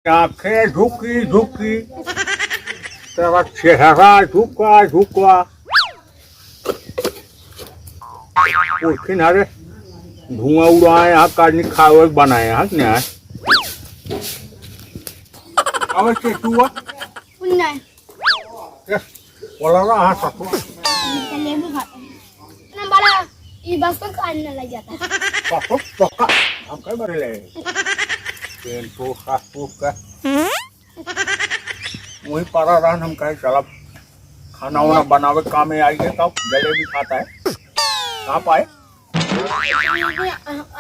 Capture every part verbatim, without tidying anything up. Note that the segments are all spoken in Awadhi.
आँखें झुकी झुकी, तेरा चेहरा झुका झुका। उठिन हरे, धुआं उड़ाए हैं, का नहीं खावे बनाए हैं, नहीं। अब चेचुआ। नहीं। यस, बोला रहा, हाँ, ससुर। जलेबी खाते हैं। इतना बड़ा, ये बस को काट ना लग जाता। ससुर, तो का, हम कई बार ले। पेन तो ससुर का। वही पड़ा रहन, हम कहे, "चलब, खाना वाना बनावे काम में आइए, तब जलेबी खाता है।" कहाँ पाए?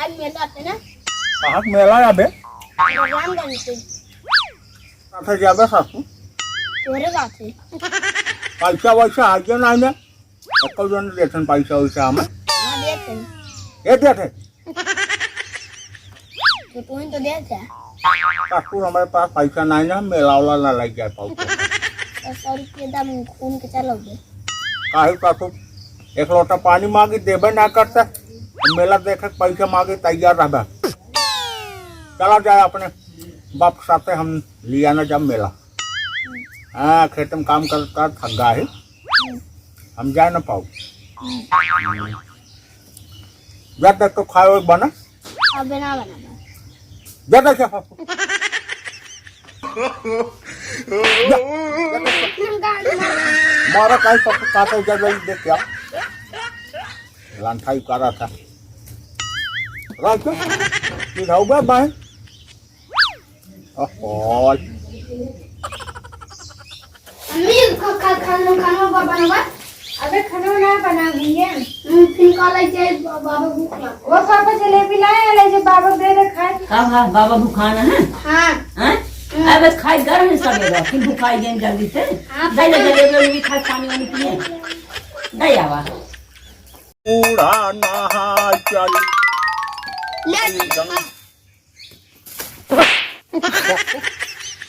आज मेला आते ना। कहाँ के मेला आबे? रामगंज के। साथे जाबे सासू? तोरे साथे। पैसा वैसा आगे ना आने। एको जन देथन पैसा वैसा हमें। हाँ, देथन। ये देथे। तो तू ही तो देथे। सासू, हमारे पास पैसा नहीं ना, मेला वाला ना लग जाए पाऊ। तो सौ रुपये दाम घूम के चलोगे? काहे सासू, एक लोटा पानी मांगी, देबे ना करता। मेला देखे के पैसा मांगे, तैयार रहबे। चला जाए अपने बाप के साथे, हम लिया ना जब मेला। हाँ, खेत में काम कर, कर थक गए ही। हम जाए ना पाऊ। जा तक तो खाए बना। अबे ना बना। जा तक क्या? जा, जा तक। मारा काहे पक-, काटे जा, जा, देख क्या? लांठाई करा था। रात को, ये खाऊंगा भाई। ओहो। मम्मी, खा, खा, खाना, खाना बा-, बनावा। अबे खाना ना बना भैया। हम्म, फिर कल आई जाए बा-, बाबा भूख लगा। वो पापा जलेबी लाए, ले जे बाबा दे दे खाए। हाँ, हाँ, बाबा भुखान है। हाँ। हैं? हम्म। अबे खाए गर्म है सब लोग, फिर भुखाई गए जल्दी से। हाँ, दे दे पता जलेबी, उलेबी खाए, पानी वानी पिए। दे आवा। बूढ़ा नहा चल। ले।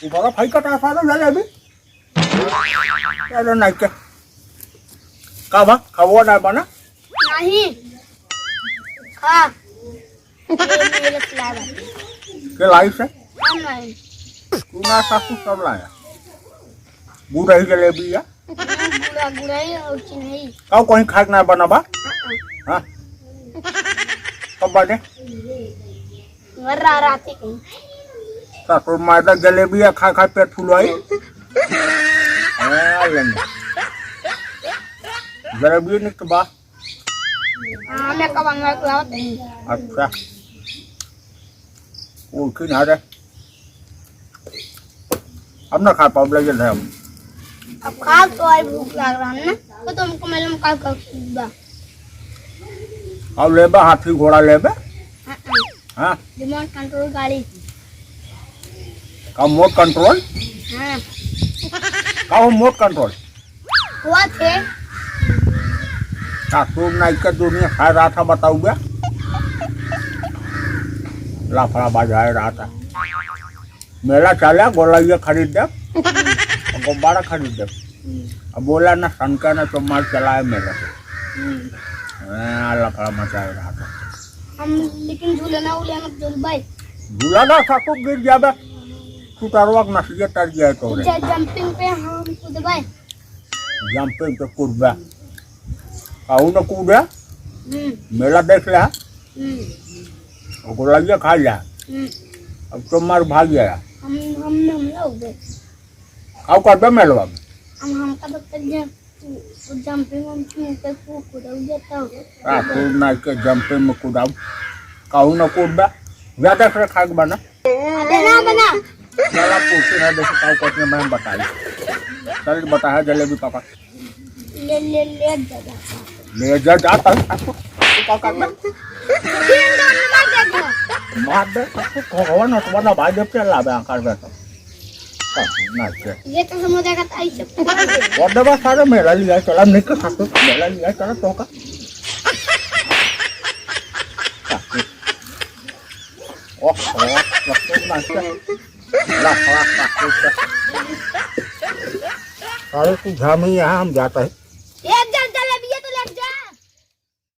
ऊ बड़ा भाई का टासा ना ले अभी। अरे नहीं के। का बा? खावा ना बना? नहीं। खा। ये मेरे खिलावा। के लाई से? हम नहीं। तू ना सासू सब लाया। गुड़ रही जलेबी या? गुड़ा, गुड़ाई और चिन्हई। का कहीं खाए के ना बना बा? हाँ। हाँ? कब बाटे? वर रा-, रात ही कहीं। का तोर मैदा जलेबिया खा खा पेट फुलवाई? हाँ, लेंगे। जलेबिया निक बा। हाँ, मैं कब अंदर खिलावत नहीं। अच्छा। उल्टी ना रे। अब ना खा पाओ, लगे थे हम। अब खा तो आई, भूख लग रहा है ना, तो तुमको मालूम का, का बा। अब लेबा, हाथी घोड़ा लेबे? हाँ, हाँ। हाँ। Remote control गाड़ी। का remote control? हाँ। का हो remote control? हुआ थे। सासुर नाई के दुनिया खा रहा था, बताऊगा। लाफड़ा बजाए रहा था। मेला चला, गोलैया खरीद दे, गुब्बारा खरीद दे। हम्म। अब बोला ना, सनका ना तो मार चलाए मेला से। हम्म। हाँ, लफड़ा मचाए रहा था। हम लेकिन झूलना उलना मत झूलबाई। झूला ना, सासुर गिर जाबे। सुतारवा के नसिया तर जाए तो रे। ज-, jumping पे हम कूदबाई। Jumping पे कूदबे। कहूँ न कूदे। हम्म। मेला देख ले। हम्म। ओको लगिया खा जा। हम्म। अब तो मार भाग गया। हम, हम, हम ना उदे। का करबे मेलवा में? हम, हमका तो कर जा, jumping, हम ऊपर कूद, कूद जाता हूँ। आ, तू ना के jumping में कूदाऊ। कहूँ न कूदबे। ज्यादा से खाए के बना। अबे ना बना। चला पूछे ना, देखो का करते हैं, मैं बताई। चल बताया जलेबी पापा। ले, ले, ले जा, जा। ले जा, जा, तब तू का करना? फिर डंड मार दे दो। मार दे, तब तू भगवान हटवा ना भाई, जब चला बे आकर बे तो। ना के। ये तो समझ आएगा, तो ऐसे पकड़ दे। वो दबा सारे मेला लिया, चला, नहीं कर सकते, मेला लिया, चला, तो का। ओहो, लगते हैं ना इसका। ला, ला, ला, ला। अरे तू झामी यहाँ हम जाता है।